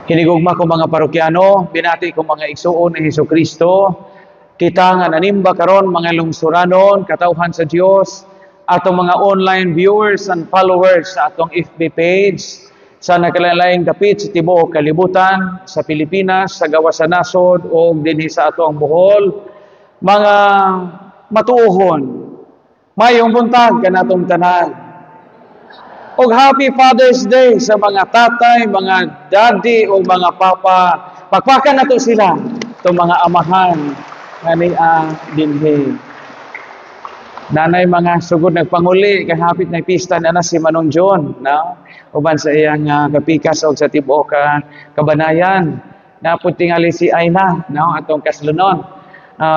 Hinigugma ko mga parokyano, binati ko mga igsuon ni Hesus Kristo, kita nga nanimba karon, mga lungsuranon, katawhan sa Dios, atong mga online viewers and followers sa atong FB page, sa nakalain-laing dapit sa tibuok kalibutan, sa Pilipinas, sa gawas sa nasod o dinhi sa atoang Bohol, mga matuohon. Maayong buntag kanatong tanan. Og happy Father's Day sa mga tatay, mga daddy o mga papa. Pakpakan nato sila, itong mga amahan nga nia dinhi. Nanay mga sugod nagpanguli kay hapit na pista na si Manong John, no? Uban sa iyang kapikas og sa tibuok ka kabanayan. Napud tingali si Aina, no, atong kaslunon.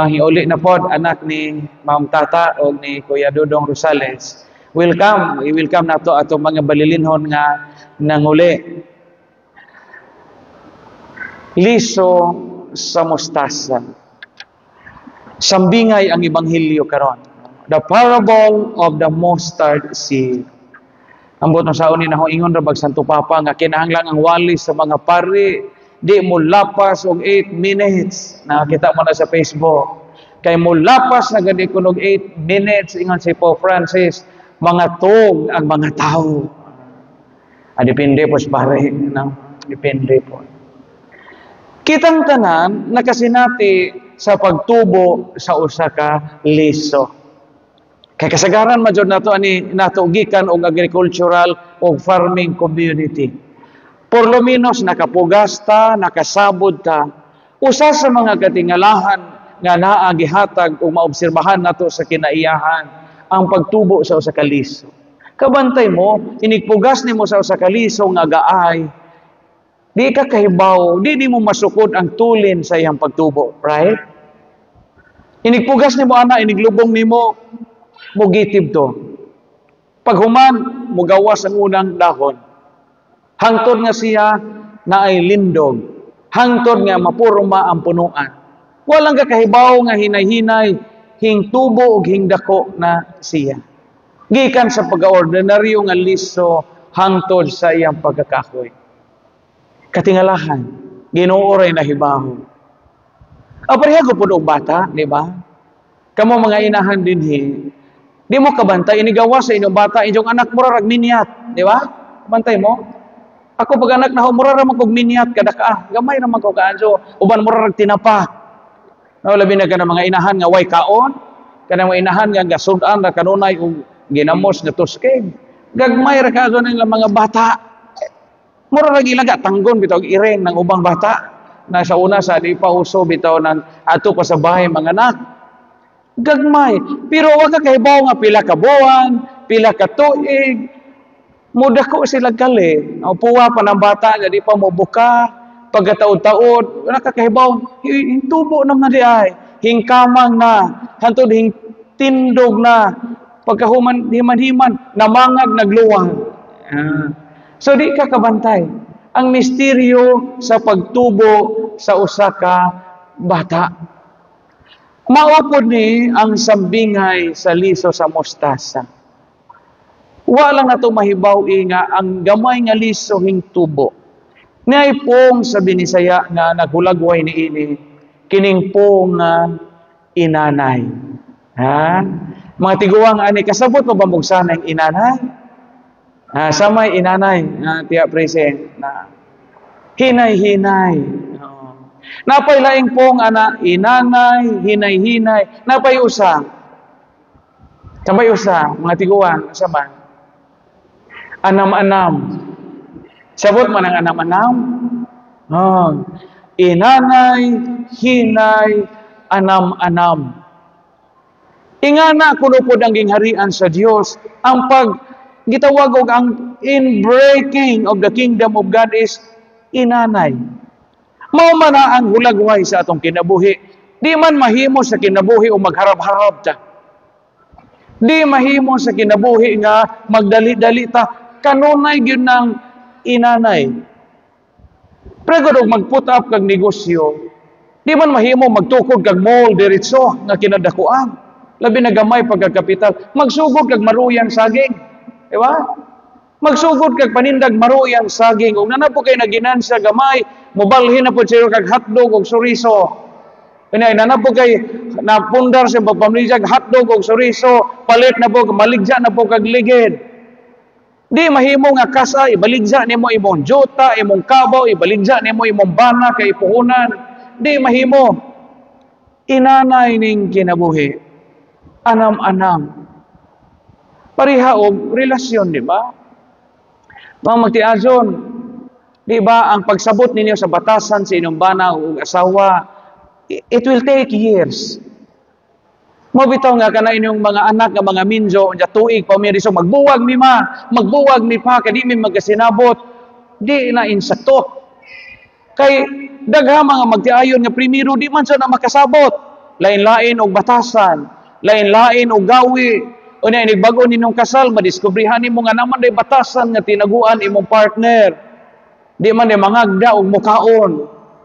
Hiuli na pod anak ni Ma'am Tata og ni Kuya Dudong Rosales. Welcome, i-welcome nato atong mga balilinhon nga nanguli. Liso sa mustasa. Sambingay ang ebanghelyo karon. The parable of the mustard seed. Ambot no saon ni naho, ingon ra bag Santo Papa nga kinahanglan ang wali sa mga pari di mo lapas og 8 minutes. Nakita mo na sa Facebook. Kay mo lapas na gani kuno og 8 minutes, ingon si Pope Francis, mga tog ang mga tao. Ah, depende po sa pare, no? Depende po. Kitang tanan nakasinati sa pagtubo sa usa ka liso. Kay kasagaran man jud nato ani nato gikan og agricultural og farming community. Por lo menos nakapugas ta, nakasabod ta. Usa sa mga katingalahan nga naa gihatag o maobserbahan nato sa kinaiyahan ang pagtubo sa usa ka liso. Kabantay mo, inigpugas nimo sa usa ka liso nga gaay, di ka kahibaw, di nimo masukod ang tulin sa iyang pagtubo, right? Inigpugas nimo ana, iniglubong nimo, mugitib to. Paghuman, mugawas ang unang dahon. Hangtod nga siya naay lindog. Hangtod nga mapurma ang punuan. Walang kakahibaw nga hinay-hinay, hingtubo ug hingdako na siya. Gikan sa pagka-ordinaryo nga liso hangtod sa iyang pagkakahoy. Katingalahan, Ginoo ray nahibaw. Ah, pareha ko pud og bata, di ba? Kamo mga inahan dinhi, di mo kabantay inigawas sa inyong bata, inyong anak mura rag minyat, di ba? Kabantay mo? Ako pag anak na mura ra man kog minyat kada ka, gamay ra man ko kaanso, uban mura rag tinapa. No, labi na kana mga inahan nga way kaon, kana mga inahan nga gasud-an ra kanunay og ginamos nga tuskeg. Gagmay ra kaso ng mga bata. Mura ra ilaga tanggon bitaw iring ng ubang bata. Na sa una sa di pa uso bitaw ng ato pa sa bahay mga anak. Gagmay. Pero wa ka kahibaw nga pila ka buwan, pila ka tuig, mudako sila kali. O puwa pa ng bata nga di pa mo buka, pagkataod-taod, wala ka kahibaw, hintubo naman di ay, hingkamang na, hantod hingtindog na, pagkahuman himan-himan, namangag nagluwang. Ah. So di ka kabantay. Ang misteryo sa pagtubo sa usa ka bata. Maupod ni ang sambingay sa liso sa mustasa. Wa lang nato mahibaw nga ang gamay nga liso hingtubo. Niay pong sa Binisaya nga naghulagway ni ini kining pong nga inanay. Ha? Mga tiguang ani, kasabot mo ba mugsanay ang inanay? Ha, samay inanay na tiya present na hinay-hinay. Oo. Napay laing pong ana inanay, hinay-hinay, napay usa. Sabay usa, mga tiguang, sa man. Anam-anam. Sabot man ang anam-anam? Oh. Inanay, hinay, anam-anam. Ingana kuno pod ang gingharian sa Dios. Ang pag gitawag og ang inbreaking of the kingdom of God is inanay. Mao man na ang hulagway sa atong kinabuhi. Di man mahimo sa kinabuhi o magharap-harap ta. Di mahimo sa kinabuhi nga magdali-dali ta. Kanunay gyud ng inanay. Pero og mag-put up kag negosyo, di man mahimo magtukod kag mall diretso nga kinadakuan. Labi na gamay pagkakapital. Magsugod kag maruyang saging. Di ba? Magsugod kag panindag maruy ang saging ug naa na po kay naginansya gamay, mobalhin na po siya kag hotdog og soriso. Kanya naa na po kay napundar sa pagpamilya, hotdog og soriso, palit na po, maligya na po kag ligid. Di mahimo nga kasa ibaligya nimo imong juta, imong kabaw, ibaligya nimo imong bana kay ipuhunan. Di mahimo. Inanay ning kinabuhi. Anam-anam. Pareha og relasyon, di ba? Mga magtiajon, di ba ang pagsabot ninyo sa batasan sa inyong bana o asawa, it will take years. Mao bitaw nga kana inyong mga anak nga mga minjo, unya tuig pa mi so magbuwag mi ma, magbuwag mi pa kay di mi magkasinabot, di na insakto. Kay daghan mga magtiayon nga primero di man sa na makasabot. Lain-lain og batasan, lain-lain og gawi. Unya inig bag-o ninyong kasal, madiskubrihan nimo nga naa man day batasan nga tinaguan imong partner. Di man day mangagda og mukaon.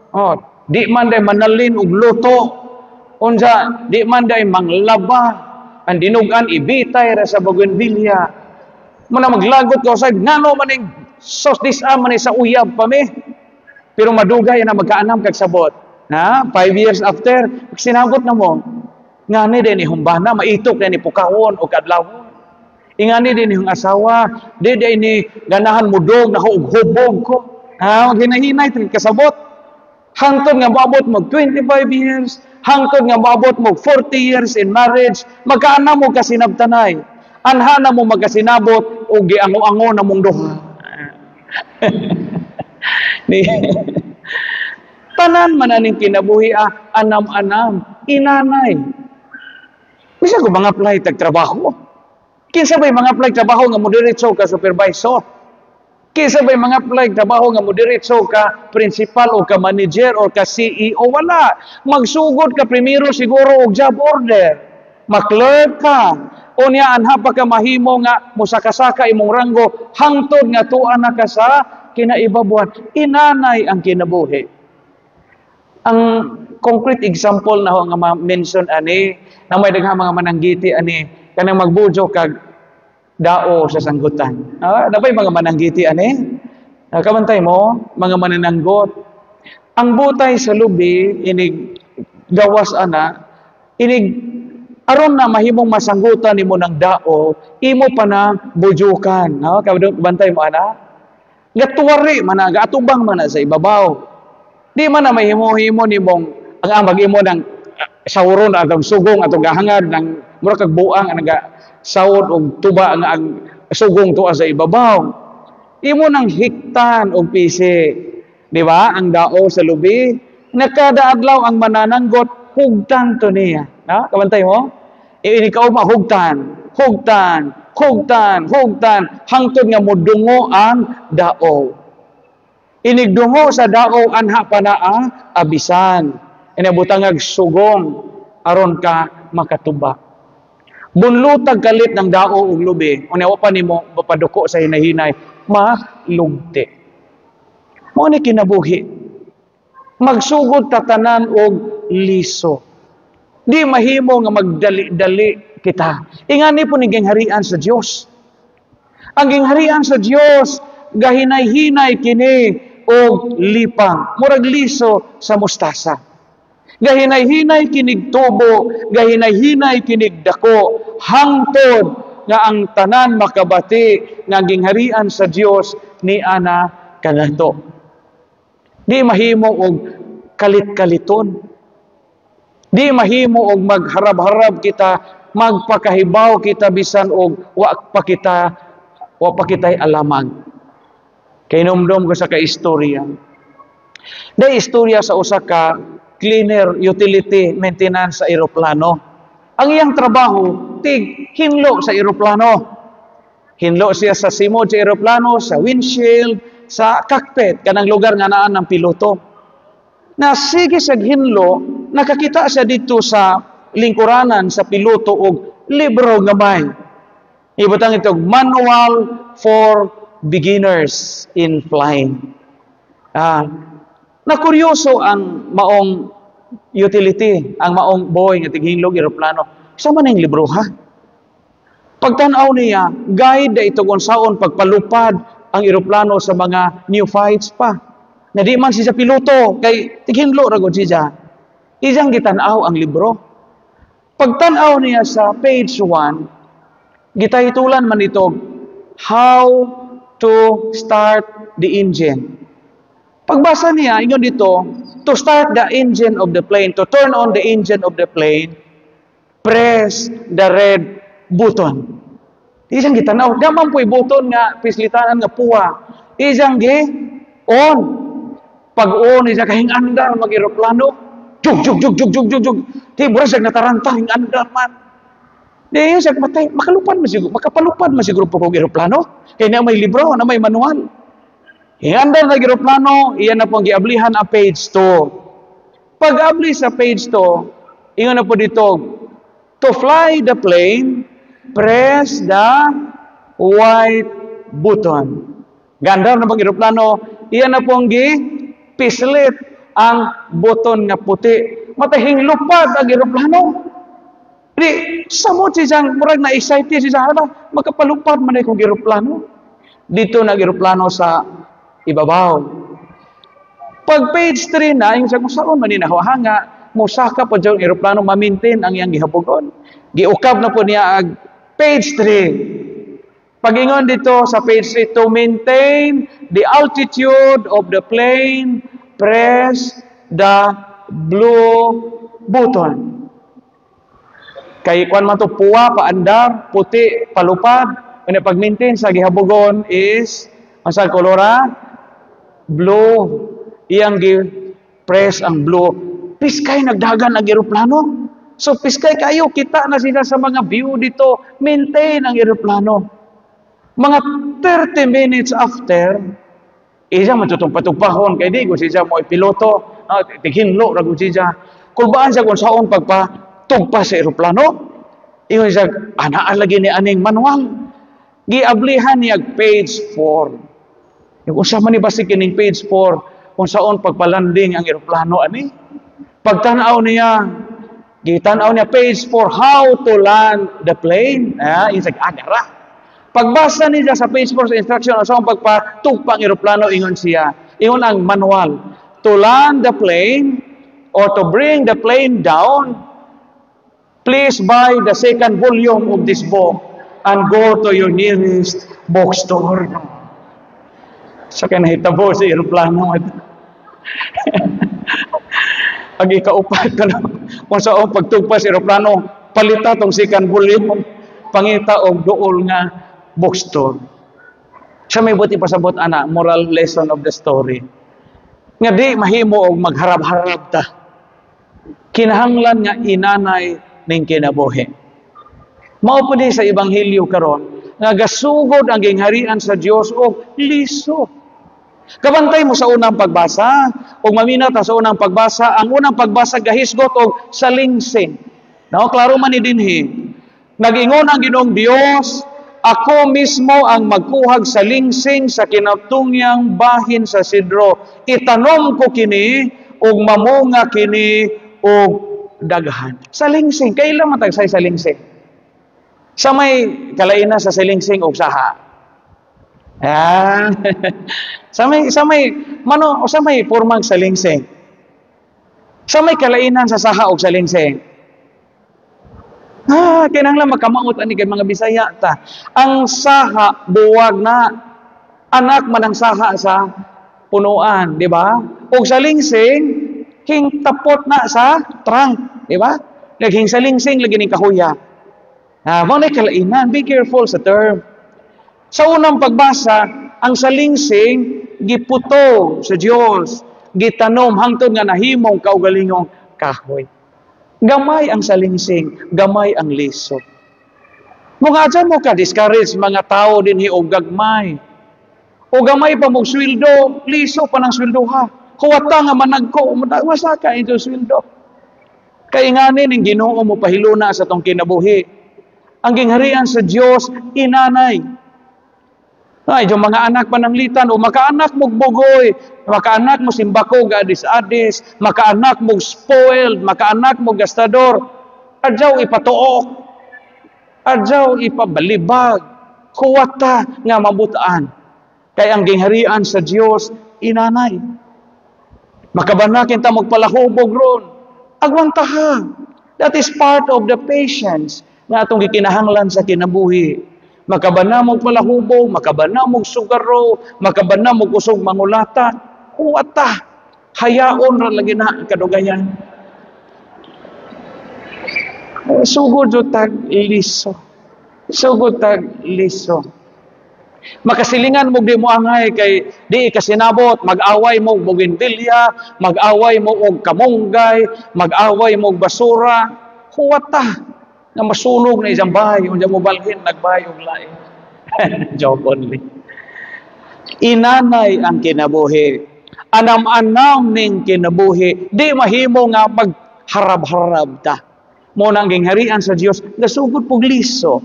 Oh, di man day manalin og luto. Unsa, di man day manglaba. Ang dinugan ibitay ra sa bougainvillea. Muna maglagot ka usay ngano man ning sos dis-a man ni sa uyab pa mi. Pero madugay na magkaanam kag sabot. Ha? 5 years after, sinabot na mo. Ngani din ni humbana, maitok na ni pukawon o kadlawon. Ingani din ni asawa, di din ni ganahan mudog na og hubog ko. Ha, maghinahinay kasabot. Hangtod nga moabot mo 25 years, hangtod nga moabot mo 40 years in marriage, magkaanam mo kasinabtanay. Anha na mo magkasinabot o giango-ango na mong duha. Ni tanan man aning kinabuhi ah, anam-anam, inanay. Bisa ko mga apply tag trabaho. Kinsa bay mga apply trabaho nga mo diretso ka supervisor? Kinsa bay mga apply trabaho nga mo diretso ka principal o ka manager o ka CEO? Wala. Magsugod ka primero siguro og job order. Ma-clerk ka. Unya anha pa ka mahimo nga musaka-saka imong ranggo hangtod nga tuan na ka sa kinaibabuan. Inanay ang kinabuhi. Ang concrete example na ho nga ma-mention ani na may daghang mga mananggiti ani kanang magbujo kag dao sa sanggutan. Ah, napay mga mananggiti ani? Ah, kabantay mo, mga manananggot. Ang butay sa lubi inig gawas ana, inig aron na mahimong masanggutan nimo ng dao, imo pa na bujukan. No? Kabantay mo ana? Nga tuwari man na, gaatubang man na sa ibabaw. Di man na mahimo-himo nimong ang ambag imo ng sawron atong sugong atong gahangad ng mura kag buang ang naga sawod og tuba nga ang sugong tuwa sa ibabaw. Imo nang hiktan og pisi. Di ba? Ang dao sa lubi, nakada adlaw ang manananggot hugtan to niya. Na? Kabantay mo? Ini ka hugtan, hugtan, hugtan, hugtan, hangtod nga modungo ang dao. Inigdungo sa dao anha pa na ang abisan. Inabutangag sugong aron ka makatuba. Bunlutag kalit ng dao ug lubi, unya wa pa nimo mapaduko sa hinahinay, malugti. Mao ni kinabuhi. Magsugod tatanan og liso. Di mahimo nga magdali-dali kita. Ingani po ni gingharian sa Dios. Ang gingharian sa Dios gahinay-hinay kini og lipang, murag liso sa mustasa. Gahinay-hinay kinig tubo, gahinay-hinay kinig dako, hangtod nga ang tanan makabati nga gingharian sa Dios ni ana kanato. Di mahimo og kalit-kaliton. Di mahimo og magharab-harab kita, magpakahibaw kita bisan og wa pa kita'y alamag. Kay numdum ko sa kaistorya. Day istorya sa usa ka cleaner utility maintenance sa eroplano. Ang iyang trabaho, tig hinlo sa eroplano. Hinlo siya sa simod sa eroplano, sa windshield, sa cockpit, kanang lugar nga naan ng piloto. Na sige sa hinlo, nakakita siya dito sa lingkuranan sa piloto og libro gamay. Ibutang ito, Manual for Beginners in Flying. Ah, nakuryoso ang maong utility, ang maong boy nga tighinlog eroplano. Sa man ang libro ha? Pagtan-aw niya, guide na ito kung saon pagpalupad ang eroplano sa mga neophytes pa. Na di man siya piloto, kay tighinlo ra gud siya. Iyang gitan-aw ang libro. Pagtan-aw niya sa page 1, gitaytulan man ito, "How to Start the Engine." Pagbasa niya, ingon dito, "To start the engine of the plane, to turn on the engine of the plane, press the red button." Iyang gitanaw, gaman po'y button nga pislitanan nga puwa. Iyang gi on. Pag on, iya kahing andar mag eroplano. Jug jug jug jug jug jug jug. Di mura siya nataranta, hing andar man. Di siya matay, makalupad man siguro, makapalupad man siguro po kog eroplano. Kay na may libro, na may manual. Andar na eroplano, iya na pong giablihan ang page 2. Pag abli sa page 2, ingon na po dito, "To fly the plane, press the white button." Gandar na pong eroplano, iya na pong gi pislit ang button nga puti. Matahing lupad ang eroplano. Di, samot siya, murag na excited siya, hala, makapalupad man kong eroplano. Dito nag eroplano sa ibabaw. Pag page 3 na, yung sa kung saan man ni hanga, musaka po dyan eroplano, ma-maintain ang iyang gihabogon. Giukab na po niya ag page 3. Pag-ingon dito sa page 3, "To maintain the altitude of the plane, press the blue button." Kay kuan man to, puwa paandar, puti palupad. Kaya pag-maintain sa gihabogon is ang kolora blue. Iyang gi-press ang blue. Piskay nagdagan ang eroplano. So piskay kayo kita na sila sa mga view dito, maintain ang eroplano. Mga 30 minutes after, iya man tutong patugpahon kay di ko siya mo piloto, tighinlo ra gud siya. Kulbaan siya kung saon pagpatugpa sa eroplano. Ingon siya, anaa lagi ni aning manual. Giablihan niya page 4. Yung usa man ni basig kining page 4 kung saon pagpalanding ang eroplano ani. Pagtanaw niya, gitan-aw niya page 4, "How to Land the Plane." Ah, yung sa agara. Pagbasa niya sa page 4 sa instruction sa pagpatugpa ang eroplano, ingon siya. Ingon ang manual. "To land the plane or to bring the plane down, please buy the second volume of this book and go to your nearest bookstore." Sa kaya nahitabo sa eroplano. Ag ikaupat ka na kung saan pagtugpa sa eroplano, palita tong second volume, pangita og duol nga bookstore. Siya may buti pasabot ana, moral lesson of the story. Nga di mahimo og magharab-harab ta. Kinahanglan nga inanay ning kinabuhi. Mao po ni sa ebanghelyo karon nga gasugod ang gingharian sa Dios og liso. Kabantay mo sa unang pagbasa, ug mamina ta sa unang pagbasa, ang unang pagbasa gahisgot og salingsing. No, klaro man ni dinhi. Nag-ingon ang Ginoong Dios, "Ako mismo ang magkuhag sa lingsing sa kinatungyang bahin sa sidro. Itanom ko kini ug mamunga kini og daghan." Sa lingsing, kailan matagsay sa lingsing? Sa may kalaina sa salingsing og saha. Ah. Sa may mano sa may pormang salingsing. Sa may kalainan sa saha og salingsing. Ah, kinahanglan magkamaot ani kay mga Bisaya ta. Ang saha buwag na, anak man ang saha sa punuan, di ba? Og salingsing hing tapot na sa trunk, di ba? Naghing salingsing lagi ning kahuya. Ah, mao na kalainan, be careful sa term. Sa unang pagbasa, ang salingsing giputo sa Dios, gitanom hangtod nga nahimong kaugalingong kahoy. Gamay ang salingsing, gamay ang liso. Mga adyan mo ka discourage mga tao dinhi og gagmay. O gamay pa mong sweldo, liso pa ng sweldo ha. Huwata nga managko, masaka ito sweldo. Kay ngani ning Ginoo mo pahiluna sa tong kinabuhi. Ang gingharian sa Dios inanay. Ay, yung mga anak pananglitan o makaanak mo bugoy, makaanak mo simbako adis-adis, makaanak mo spoiled, makaanak mo gastador, adyaw ipatuok. Adyaw ipabalibag. Huwata nga mabutaan. Kay ang gingharian sa Dios inanay. Makabanakin ta magpalahubog ron. Agwanta ha. That is part of the patience nga atong gikinahanglan sa kinabuhi. Makabana mo palahubog, makabana mo sugaro, makabana mo kusog mangulatan. Huwata. Hayaon ra lagi na kadugayan. Sugod jud tag liso. Sugod tag liso. Makasilingan mo di mo angay kay di kasinabot, mag-away mo og bougainvillea, mag-away mo og kamunggay, mag-away mo og basura. Huwata nga masunog na isang bahay, unya mo balhin nagbahay og lain. Joke only. Inanay ang kinabuhi. Anam-anam ning kinabuhi, di mahimo nga magharab-harab ta. Mo nang gingharian sa Dios gasugod pug liso.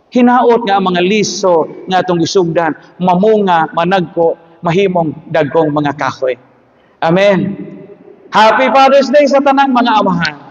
Hinaot nga ang mga liso nga atong gisugdan mamunga, managko, mahimong dagkong mga kahoy. Amen. Happy Father's Day sa tanang mga amahan.